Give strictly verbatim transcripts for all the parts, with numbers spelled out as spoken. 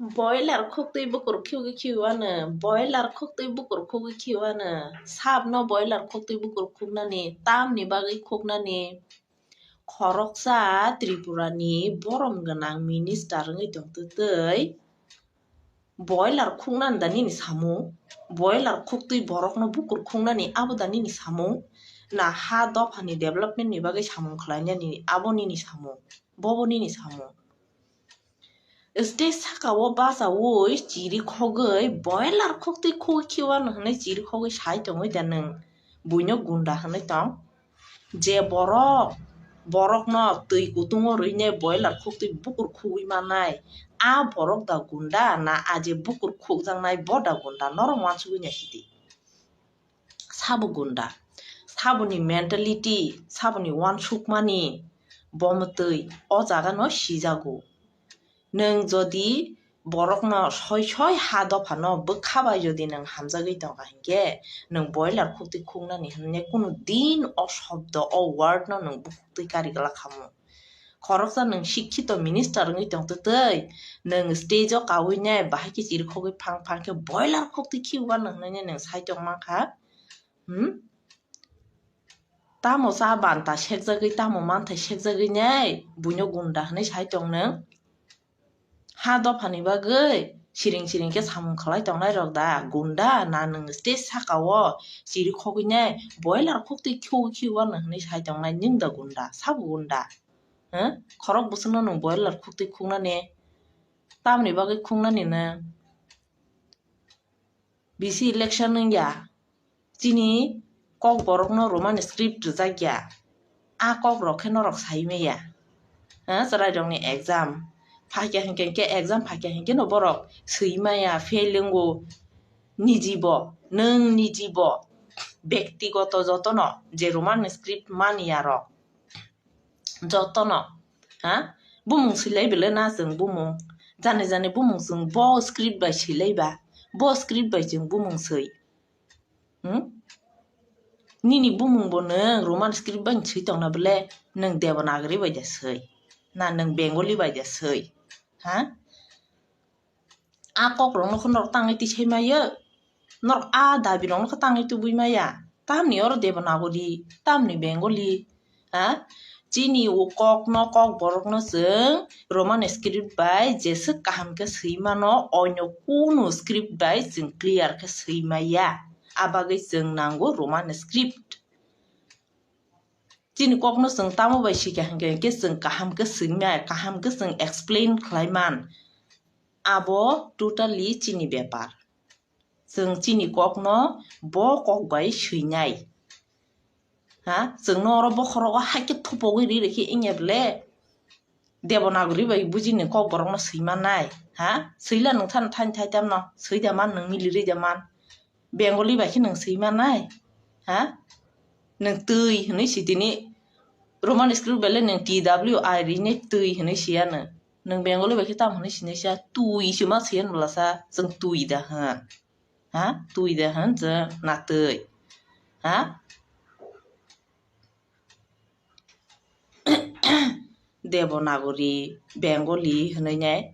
Boiler khuktwi bukur khugwi khiwano, boiler khuktwi bukur khugwi khiwano, sabno boiler khuktwi bukur khuknani, tamni bagwi khuknani, khoroksa Tripurani borom gwnang minister wngwi tongtwtwi, boiler khuknani da nini samung, boiler khuktwi borokno bukur khuknani abo da nini samung, na ha dophani development ni bagwi samung khlainani abo nini samung, bobo nini samung. Stage saka o bachaui chiri khogwi boiler khuktwi khugwi khiwano hwnwi chiri khogwi sai tongwi da nwng buino gunda hwnwi tong? Je borok, borokno twi kutungo rwinai boiler khuktwi bukur khugwi mannai, a borok da gunda na a je bukur khukjaknai bo da gunda? Norok uansugwi naisidi. Sabo gunda, saboni mentality, saboni uansukmani bo mwtwi o jagano sijago. Nwng jodi borokno soi soi ha dophano bwkha bai jodi nwng hamjagwi tongkha hinkhe, nwng boiler khuktwi khuknani hwnwi kunu din o shobdo, o word no nwng bukhuktwi kari glak khamu. Khoroksa nwng sikhito minister wngwi tongtwtwi, nwng stage o kaui nai bahai khe chiri khogwi phang phang khe boiler khuktwi khiwano hwnwi nwng sai tong mankha. Hmm? Tamo cha banta sekjagwi, tamo manthai sekjagwi nai buino gunda hwnwi sai tong nwng? Ha dophani bagwi siring siring khe samung khlai tongnai rok da gunda? Na nwng stage saka o chiri khogwi nai boiler khuktwi khiu khiu ano hwnwi sai tongnai nwng da gunda? Sabo gunda? Huh? Khorok bwswkno nwng boiler khuktwi khuknani? Tamni bagwi khuknani nwng? Bisi election wngya, chini kok borokno Roman script rwjakya, a kok rok khe norok sai maya. Ha, chwrai rokni exam phaikya hinkhe, hinkhe exam phaikya hinkhe no borok swi maya, fail wngo. Niji bo, nwng niji bo, bektigoto jotono je Roman script manya rok, jotono, ha? Bumung swilai belai na chwng bumung. Jani jani bumung chwng bo script bai swilai ba. Bo script bai chwng bumung swi. Hmm? Nini bumung bo nwng Roman script bai swi tongna bele, nwng Devanagari bai da swi? Na nwng Bengali bai da swi? Ha? A kok rokno khe norok tangwi tisai maya, norok a dabi rokno khe tangwi tubui maya. Tamni oro Devanagari, tamni Bengali, ha? Chini o kokno, kok borokno chwng Roman script bai jeswk kaham khe swi mano, onyo kunu script bai chwng clear khe swi maya. A bagwi chwng nango Roman script. Chini kokno chwng tamo bai sikha hinkhe, hinkhe chwng kaham khe swimai, kaham khe chwng explain khlai man. Abo totally chini bepar. Chwng chini kokno bo kok bai swinai. Ha? Chwngno oro bokhorogo hakhe thupogwi ri rikhe wngya bele? Devanagari bai bujini kok borokno swi mannai, ha? Swila nwng thani thani thai tamno, swi da man nwng, miliri da man. Bengali bai khe nwng swi mannai, ha? Nwng twi hwnwi si tini, Roman script bai le nwng T W I rinai twi hwnwi si ya nwng. Nwng Bengali bai khe tamo hwnwi sinai sa, twi se ma swi ya nwla sa, chwng twi da hwn. Ha? Twi da hwn chwng na twi. Ha? Devanagari, Bengali hwnwi nai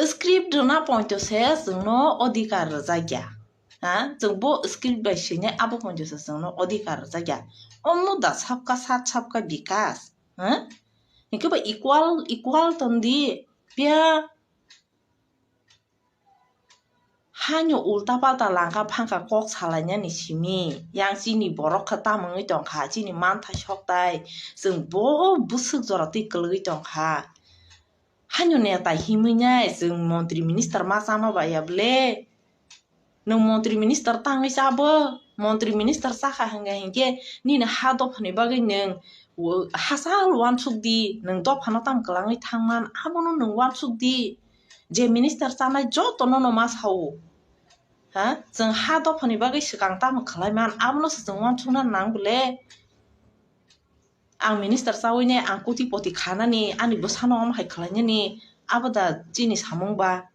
script rwna poito se chwngno odhikar rwjakya. Ha? Chwng bo script bai swinai abo poito se chwngno odhikar rwjakya. Omo da sabka sat, sabka bikas. Ha? Hinkhe bo equal, equal tongdi. Phiya Haino ulta palta langka phangka kok salainani simi, yang chini borok khe tamo wngwi tongkha, chini manthai soktai, chwng bo bwswk jora twi kwlwgwi tongkha. Haino neta himwi nai chwng montri minister ma chama baiya bwle? Nwng montri minister tangwi chabo? Montri minister chakha hwnkha hinkhe nini ha dophani bagwi nwng hachal uansuk di, nwng dophano tamo kwlangwi thangman abono nwng uansuk di. Je minister chanai jotono no ma sao. Ha? Chwng ha dophani bagwi swkang tamo khlai man, abono se chwng uansukna nang bwle? Ang minister chawi ne ang koti poti khanani, ani bwsano omo hai khlainani, abo da chini samung ba?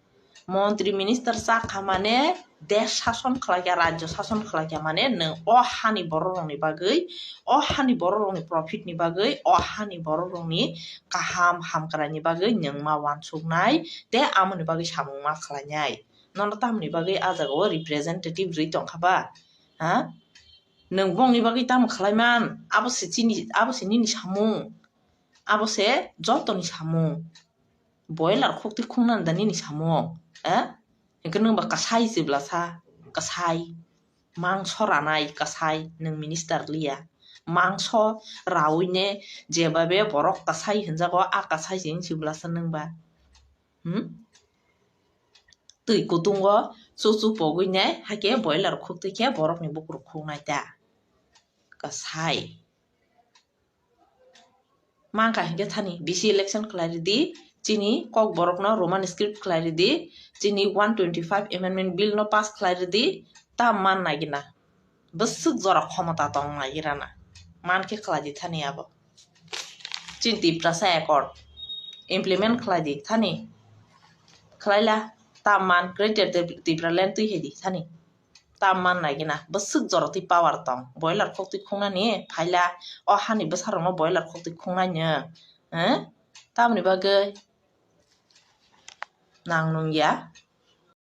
Montri minister chakha mane desh sason khlaikha, rajyo sason khlaikha mane nwng o hani borok rokni bagwi, o hani borok rokni profit ni bagwi, o hani borok rokni kaham hamkrai ni bagwi nwng ma wansuknai tei amoni bagwi samung ma khlainai. Nono tamoni bagwi a jaga o representative rwi tongkha ba? Ha? Nwng bongni bagwi tamo khlaiman? Abo se chini, abo se nini samung. Abo se jotoni samung. Boiler khuk twi khungnani da nini samung, eh? Hwnkhe nwng ba kasai chibla sa, kasai. Mangso ranai kasai, nwng minister liya. Mangso raui ne jebabe borok kasai hinjago, a kasai se wng chibla sa nwng ba. Hmm? Twi kutungo chuchu pogwi ne, hakhe boiler khuk twi khe borokni bukur khuknai ta. Kasai. Mangkha hinkhe thani V C election khlai ridi, chini Kokborokno Roman script khlai ridi, chini one twenty five amendment bill no pass khlai ridi, ta man nai gina. Bwswk jora khomota tong nai gira na. Man khe khlai di thani abo. Chini Tiprasa accord implement khlai di thani. Khlai la, ta man Greater Tip-, Tipraland twi hai di thani. Ta man nai gina, bwswk jora twi power tong. Boiler khok twi khungnani phaila, o hani bwsarokno boiler khok twi khungnai no. Eh? Tamoni bagwi nang nung ya.